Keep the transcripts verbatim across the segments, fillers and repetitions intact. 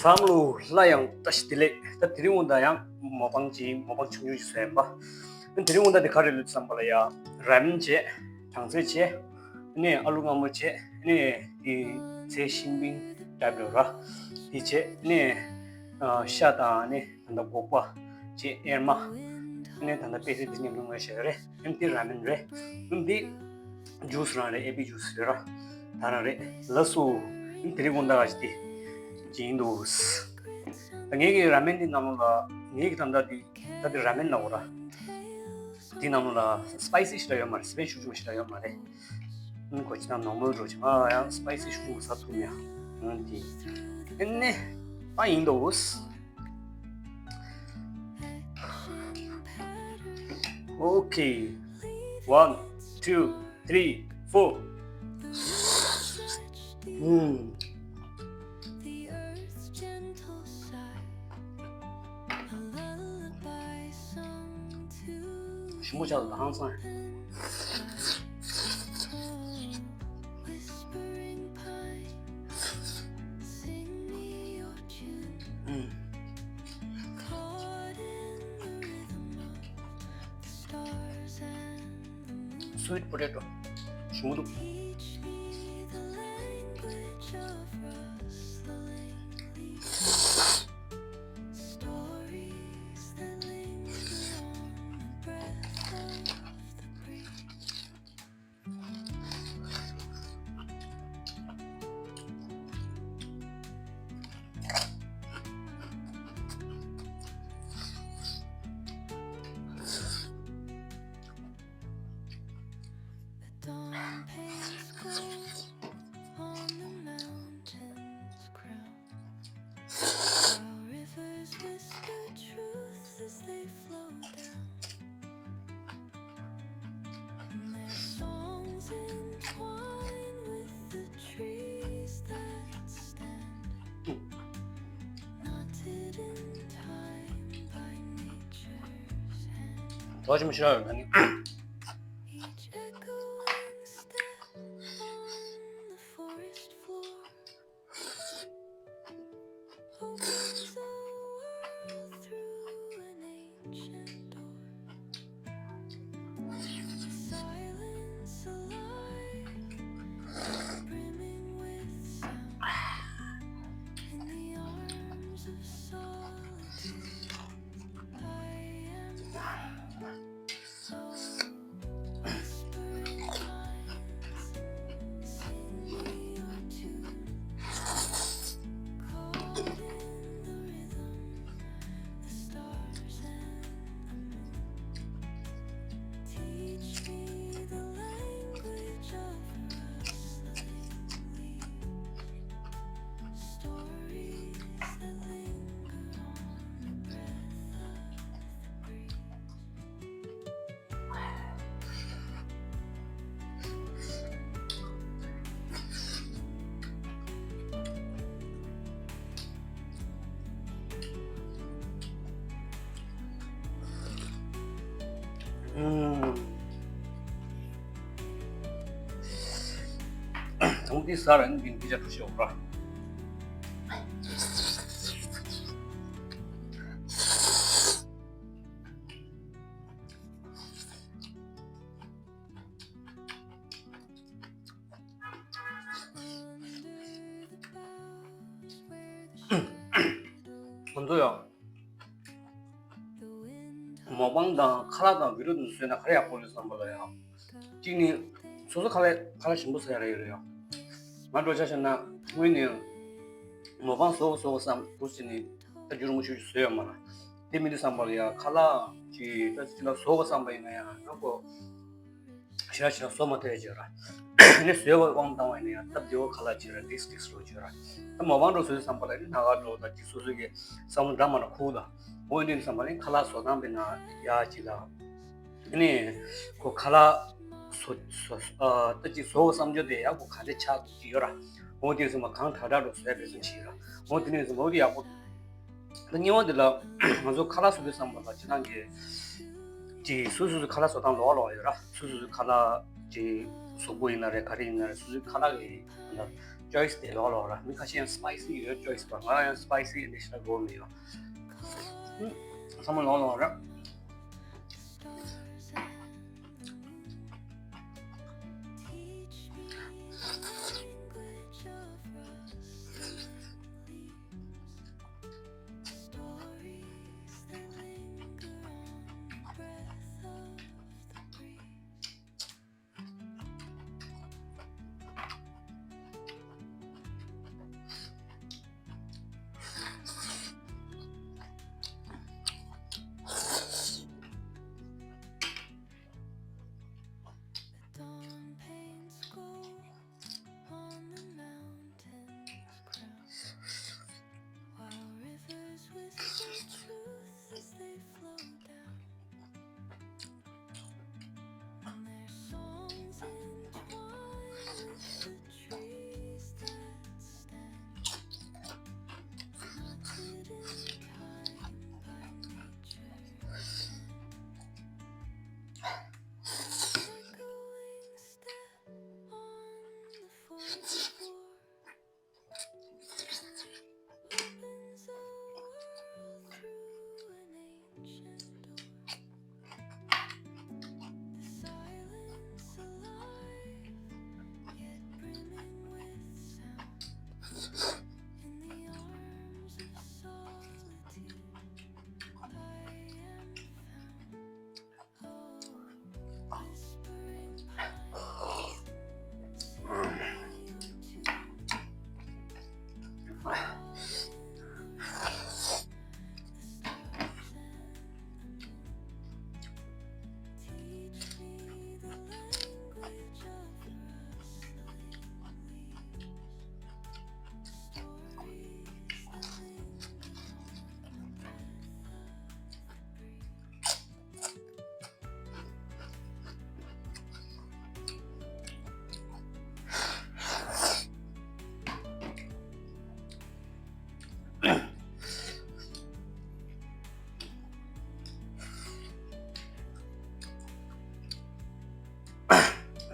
ཚང་མ་ལ་སླར་ཡང་བཀྲ་ཤིས་བདེ་ལེགས། ད་དེ་རིང་དགོང་དག་ཡང་མོག་པང་ཅིག་མོག་པང་ཆུང་ཆུང་ཞིག་བཟོས་ཡིན་པ། ཨ་དེ་རིང་དགོང་དག་དེ་ག་རེ་ལབ་བསམ་པ་ལ་ཡ། ར་མེན་བྱས། གྲང་ཚལ་བྱས། ཨ་ནི་ཨ་ལུ་མངར་མོ་བྱས། ཨ་ནི་དེ་ཚལ་ཤིང་བིང་ཊའིབ་ལ་ར། དེ་བྱས། ཨ་ནི་ཨ་ཤ་དང་ཨ་ནི་ད་ལྟ་སྒོག་པ་བྱས། ཨེར་མ། ཨ་ནི་ད་ལྟ་པེ་སེ་དེ་མཉམ་དུ་ངས་བྱས་རེད། ཨ་ནི་དེ་ར་མེན་རེད། ཨ་ནི་དེ་ཇུས་རང་རེད། ཨེ་པི་ཇུས་རེད་ར། ད་རང་རེད། ལགས་སོ། ཨ་ནི་དེ་རིང་དགོང་དག་ག་ཅིག་དེ་བྱིན་འདུག་ད་ངེད་ཀྱི་ར་མེན་འདི་ནང་ལོགས་ལ་ངེད་ཀྱི་ད་ལྟ་འདི་ད་འདི་ར་མེན་ལབ་དགོས་ར། འདི་ནང་ལོགས་ལ་སི་པའི་སི་ཞེ་དྲག་ཡོད་མ་རེད། སི་པའི་སི་ཤུགས་ཆེན་པོ་ཞེ་དྲག་ཡོད་མ་རེད། ཨ་ནི་གོ་ཅི་ན་ནོར་མལ་འདྲ་བོ་ཅིག་ང་ཡང་སི་པའི་སི་ཤུགས་ཆེན་པོ་ཟ་ཐུབ་མེད། ཨ་ནི་འདི་ཨ་ནི་ཨ་ཡིན་འདུག Okay. One, two, three, four. ཨུམ། ཞིམ་པོ་ཆགས་འདུག་ཧང་སང་། ཨུམ། Sweet potato ཞིམ་པོ་འདུག་ཐོག་ཆེན་པོ་ཞིག་ཡོད་ན་ནི། དང་པོ་འདི་ཟ་ར། ཨ་ནི་འདི་འདི་ཅག་འགྲོ་ཤེས་འོང་ར། ང་ཚོ་ཡང་མོག་པང་དང་ཁ་ལག་དང་བི་ཌི་ཡོ་དེ་ཚོ་བཟོས་ན་ག་རེ་ཡག་པོ་རེད་བསམ་པ་ལ་ཡང་། གཅིག་ནི་སོ་སོ་ཁ་ལག་ཁ་ལག་ཞིམ་པོ་ཟ་ཡ་རེ་ཡོད་རེད་ཡང་། ང་འདྲ་ཆ་བཞག་ན་སྔོན་ནས་མོག་པང་བཟོ་དགོས་བཟོ་དགོས་བསམ་འདུག་ཟེར་ནས་ད་རྒྱུན་རིང་པོ་ཞིག་བཟོས་ཡོད་མ་རེད། དེ་མིན་དུས་བསམ་པ་ལ་ཡང་ཁ་ལག་ཅིག་ད་ཅིག་ལ་བཟོ་དགོས་བསམ་པ་ཡིན་ན་ཡང་ཡང་ཁོ་ཞེ་དྲག་ཞེ་དྲག་བཟོ་མ་ཐུབ་ཡ་ཅིག་ཡོད་ར། ནས་བཟོས་པ་དབང་བཏང་བ་ཡིན་ན་ཡང་སྟབས་བདེ་བོ་ཁ་ལག་ཅིག་ར། ཏིག་ཏིག་རོ་ཅིག་ར། ད་མོག་པང་འདྲ་བཟོས་བསམ་པ་ལ་ནི་སྣ་ཁ་འདྲ་བོ་ད་ཅིག་སོ་སོ་གི་བསམ་བློ་འདྲ་མ་འདྲ་འཁོར་ད། འོ་ཡིན་དུས་བསམ་པ་ལ་ནི་ཁ་ལག་བཟོ་སྟངས་དཔེར་ན་ཡག་ཅིག་ལ། ཨ་ནི་ཁོ་ཁ་ལག་བཟོ་བཟོ་ཨ་ད་ཅིག་བཟོ་བསམ་རྒྱུ་དེ་ཡག་པོ་ག་འདྲ་ཆགས་འདུག་ཅིག་ཡོད་ར། འོ་དེ་ཚོ་མ་གང་དྲག་དྲག་འགྲོ་བཟོས་པའི་སུ་ཅིག་ཡོད་ར། འོ་དེ་ནས་བཟོ་འོ་དེ་ཡག་པོ་འདུག་ད་གཉིས་པ་དེ་ལ་ང་ཚོ་ཁ་ལག་བཟོ་དུས་བསམ་པ་ལ་ཁྱེད་རང་གི་ཅིག་སོ་སོ་སོ་ཁ་ལག་བཟོ་སྟངས་ལོགས་ལོགས་ཡོད་ར། སོ་སོ་སོ་ཁ་ལག་ཅིག་གཟུགས་པོ་ཡིན་ན་རེད། ག་རེ་ཡིན་ན་རེད། སོ་སོའི་ཁ་ལག་གི་ད་ choice དེ་ལོག་ལོག་ར། མི་ཁ་ཤས་ཡང་spicy ཡོད་choice པ། ང་ཡང་spicy འདི་ཞིག་དགོས་མི་ཡོད། ཚང་མ་ལོག་ལོག་ར།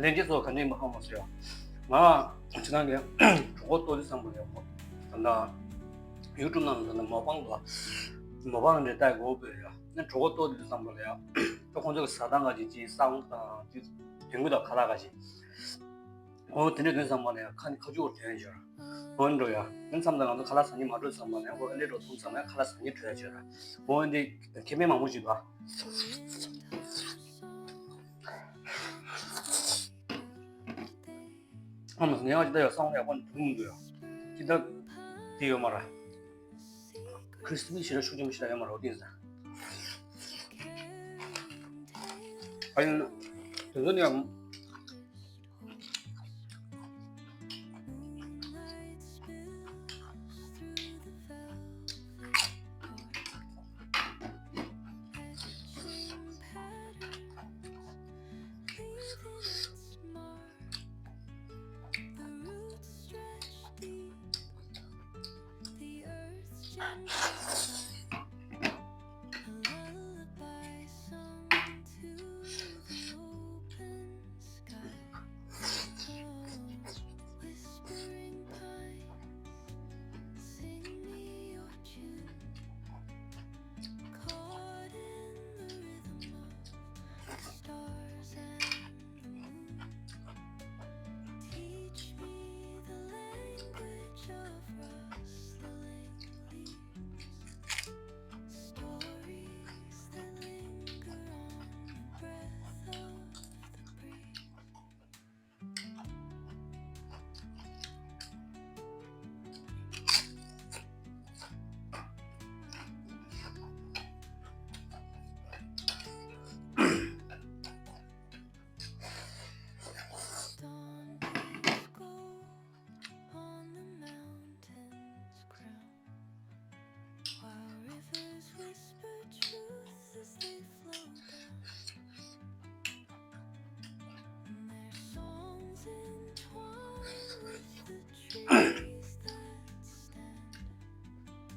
ལྷན་རྒྱས་ཚོ་ག་ནས་མ་ཧ་མ་སོ་ཡ། ང་ཕྱི་ནང་གི་གྲོད་ཁོག་ལྟོགས་དུས་བསམ་པ་ལས་མོ། ད་ལྟ་ཡུ་ཊུབ་ནང་ལ་ད་ལྟ་མོ་པང་ལ་མོ་པང་འདྲ་ལྟ་དགོས་པས་ཡ། ནི་གྲོད་ཁོག་ལྟོགས་དུས་བསམ་པ་ལ་ཡ། ད་ཁོང་ཚོ་གི་ཟ་སྟངས་ག་ཅིག་ཅིག་བསགས་དང་ཅིག་དོན་གུ་དང་ཁ་ལག་ག་ཅིག་ཨོ་དེ་འདྲ་དོན་བསམ་པ་ལ་ཡ་ཁ་ནི་ཁ་ཆུ་བོར་དོན་བྱོས། ཨོ་འགྲོ་ཡ། ནི་མཚམས་དང་ང་ཚོ་ཁ་ལག་ཟ་ནི་མ་འགྲོ་བསམ་པ་ལ་ཡ་ཨོ་ཨ་ལེ་འགྲོ་ཐུང་བསམ་ལ་ཡ་ཁ་ལག་ཟ་ནི་འགྲོ་ཡ་བྱོས་ར། ཨོ་འདི་ཁེ་ཕན་མང་པོ་ཞིག་འདུག་ཨ་མ་ངས་ཨ་ཅི་ད་ཡོད་སང་ཡག་པོ་འདུག་མི་འདུག་ཡ། ཅི་ད་དེ་ཡོད་མ་ར། ཁྲིས་པི་ཞེ་དྲག་ཤུགས་ཆེན་པོ་ཞེ་དྲག་ཡོད་མ་རེད་འོ་དེ་ཡིན་ས། ཨ་ཡིན། དེ་ཚོ་ནི་ཡང་།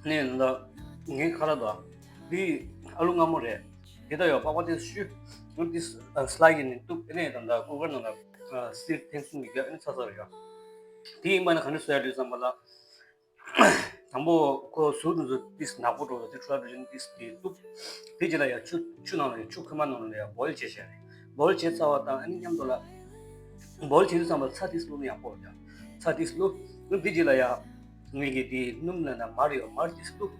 ནས་ད་ངའི་ཁ་ལག་དང་འདི་ཨ་ལུ་མངར་མོ་རེད། དེ་ད་ཡོད་པགས་པ་དེ་བཤུས། འོ་འདི་སི་ལའི་སི་ནས་གཏུབ། ཨ་ནས་ད་ད་ཀུ་ཀར་ནང་ལ་སི་ཊིམ་ཐེངས་གསུམ་གྱི་རྒྱབ་ཨ་ནས་ཚ་ཚ་རེད་ཡ། དེ་ཡིན་པ་ན་ག་འདྲ་བཟོ་ཡ་རེད་བསམ་པ་ལ། དང་པོ་ཁོ་ཟུར་དུ་ཟུར་ཏིས་ནག་པོ་འགྲོ་བ་དེ་ཁྲོ་ལ་འགྲོ་བཞིན་ཏིས་དེ་བླུགས། དེ་རྗེས་ལ་ཡ་ཆུ་ཆུ་ནང་ལ་ཡ་ཆུ་ཁོལ་མ་ནང་ལ་ཡ་བོལ་བྱས་བྱས་རེད། བོལ་བྱས་ཚར་བ་དང་ཨ་ནི་མཉམ་དུ་ལ་བོལ་བྱས་དུས་ཙམ་པ་ཚྭ་ཏིས་བླུགས་ན་ཡག་པོ་རེད། ཚྭ་ཏིས་བླུགས། དེ་རྗེས་ལ་ཡ་ངེད་ཀྱི་དེ་སྣུམ་ལ་ན་མར་ཡོད་མར་ཏིས་བླུགས།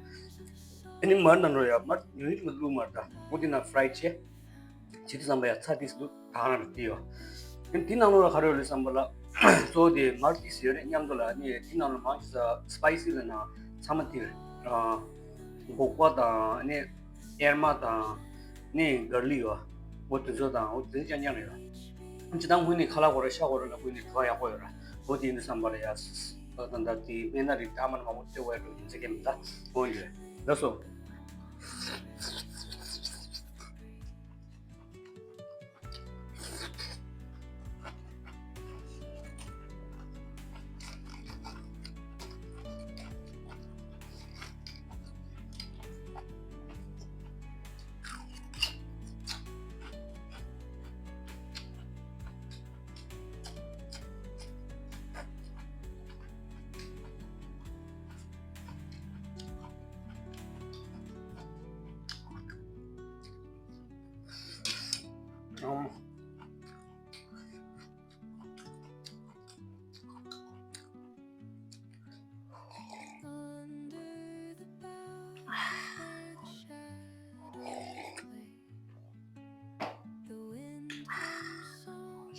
ཨ་ནི་མར་ནང་ལ་ཡ་མར་ཉུང་ཉུང་ཅིག་མ་བླུགས། མར་ད་འོ་དེ་ན་ཕ་རའི་བྱས། བྱེད་དུས་ཙམ་པ་ཡ་ཚྭ་ཏིས་བླུགས་ད་ག་རང་རེད་དེ་ཡོད། དེ་དེ་ནང་ལོགས་ལ་ག་རེ་ཡོད་རེད་བསམ་པ་ལ། གཙོ་བོ་དེ་མར་ཏིས་ཡོད་རེད། མཉམ་དུ་ལ་ནི་དེ་ནང་ལ་མང་ཆེ་ས་སི་པའི་སི་ལ་ན་ཚང་མ་དེ་རེད། སྒོག་པ་དང་ནི་ཨེར་མ་དང་ནི་གར་ལིག་ཡོད། འོ་དེ་ཚོ་དང་འོ་དེ་ཚོ་རྐྱང་རྐྱང་རེད་ལ། སྤྱི་བཏང་དངོས་གནས་ཁ་ལག་གོ་ར་ཤ་གོ་ར་ལ་དངོས་གནས་དྲོ་བ་ཡག་པོ་ཡོད་ར། འོ་དེ་ཡིན་དུས་ཙམ་པ་ལ་ཡ་ད་ད་དེ་སྨན་སྣ་རིགས་ད་མ་ན་མང་པོ་སྤྲད་དགོས་ཡ་འགྲོ་ཡིན་ཚེ་གེ་མི་ད་འོ་ཡོད་རེད་ལགས་སོ།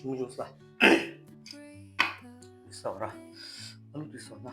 ཞིམ་པོ་བྱུང་ས། འདི་ཟ་བ་ར། ཨ་ལུ་འདི་ཟ་ན།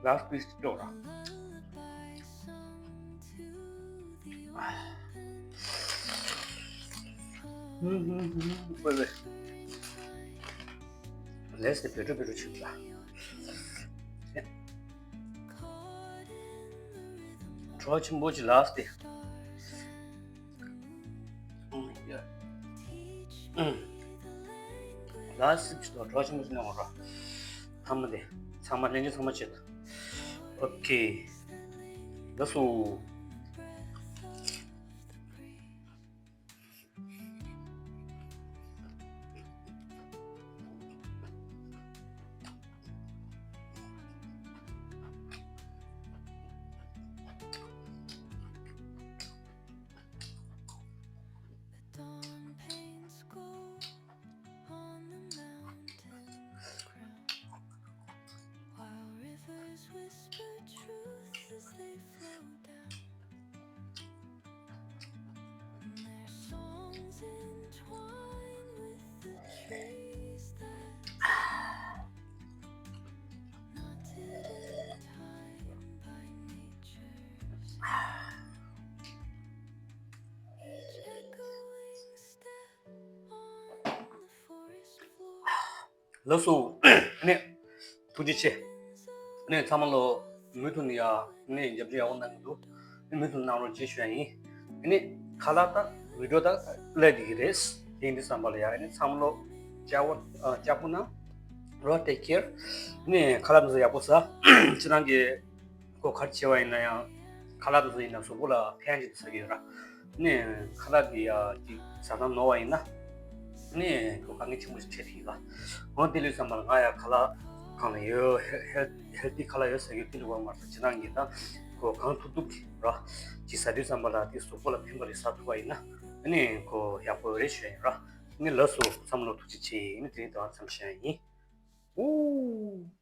Last piece ཅིག་འགྲོ་ར། ལེས་ཏེ་བེ་ཏྲོ་བེ་ཏྲོ་ཆུ་ལ། གྲོགས་ཆེན་པོ་ཅིག་ལགས་ཏེ། ལ་སིབ་ཅིག་དང་གྲོགས་ཆེན་པོ་ཅིག་གནང་བ་ར། ཐ་མ་དེ་ཚང་མ་ལྷན་རྒྱས་ཚང་མ་བྱེད་དང་། ཨོ་ཁེ། ལགས་སོ། The dawn paints gold on the mountain crown, while rivers whisper truth as they flow down. And their songs entwine with the trees that knotted in time by nature's echoing step on the forest floor. ལགས་སོ། ནས་ཐུགས་རྗེ་ཆེ། ནས་ཚང་མ་ལོ་མུ་མཐུད་ནས་ཡ་ནས་རྒྱབ་སྐྱོར་ཡག་པོ་གནང་གི་འདུག་ནས་མུ་མཐུད་གནང་རོགས་བྱེད་ཞུ་ཡ་ཡིན། ནས་ཁ་ལག་ད་བི་ཌིའོ་ད་ལས་འགྲིག་གི་རེད། དེ་འདི་བསམ་པ་ལ་ཡ་ནས་ཚང་མ་ལོ་ཅག་པོ་ཅག་པོ་ན་རོ་ཊེག་ཀེར། ནས་ཁ་ལག་འདི་ཚོ་ཡག་པོ་ཟ། ཁྱེད་རང་གི་ཁོ་ག་རེ་བྱས་པ་ཡིན་ན་ཡང་ཁ་ལག་དེ་ཚོ་ཡིན་ན་གཟུགས་པོ་ལ་ཕན་ཅིག་ཟ་གི་ཡོད་ར། ནས་ཁ་ལག་དེ་ཡ་ཅིག་ཟ་སྟངས་ནོར་བ་ཡིན་ན་ནས་ཁོ་དཀའ་ངལ་ཆེན་པོ་ཞིག་འཕྲད་ཀྱི་ཡོད་ལ། འོ་དེ་ལས་བསམ་པར་ང་ཡ་ཁ་ལག་གང་ལ་ཡོད་ཧེལ་ཧེལ་ཧེལ་ཐི་ཁ་ལག་ཡོད་ཟ་གི་ཡོད་དེ་ལུགས་པ་མ་རེད། ཅི་ནང་གི་ད་ཁོ་གང་ཐུབ་ཐུབ་ཀྱི་ར་ཅིག་ཟ་དུས་བསམ་པ་ལ་དེ་གཟུགས་པོ་ལ་ཕན་པ་རེད་ཟ་ཐུབ་པ་ཡིན་ན་ནས་ཁོ་ཡག་པོ་རེད་ཞུ་ཡ་ཡིན་ར། ནས་ལགས་སོ་བསམ་བློ་ཐུགས་རྗེ་ཆེ་ནས་དེ་རིང་དུ་ཨ་མཚམས་བཞག་ཡ་ཡིན། ཨོ།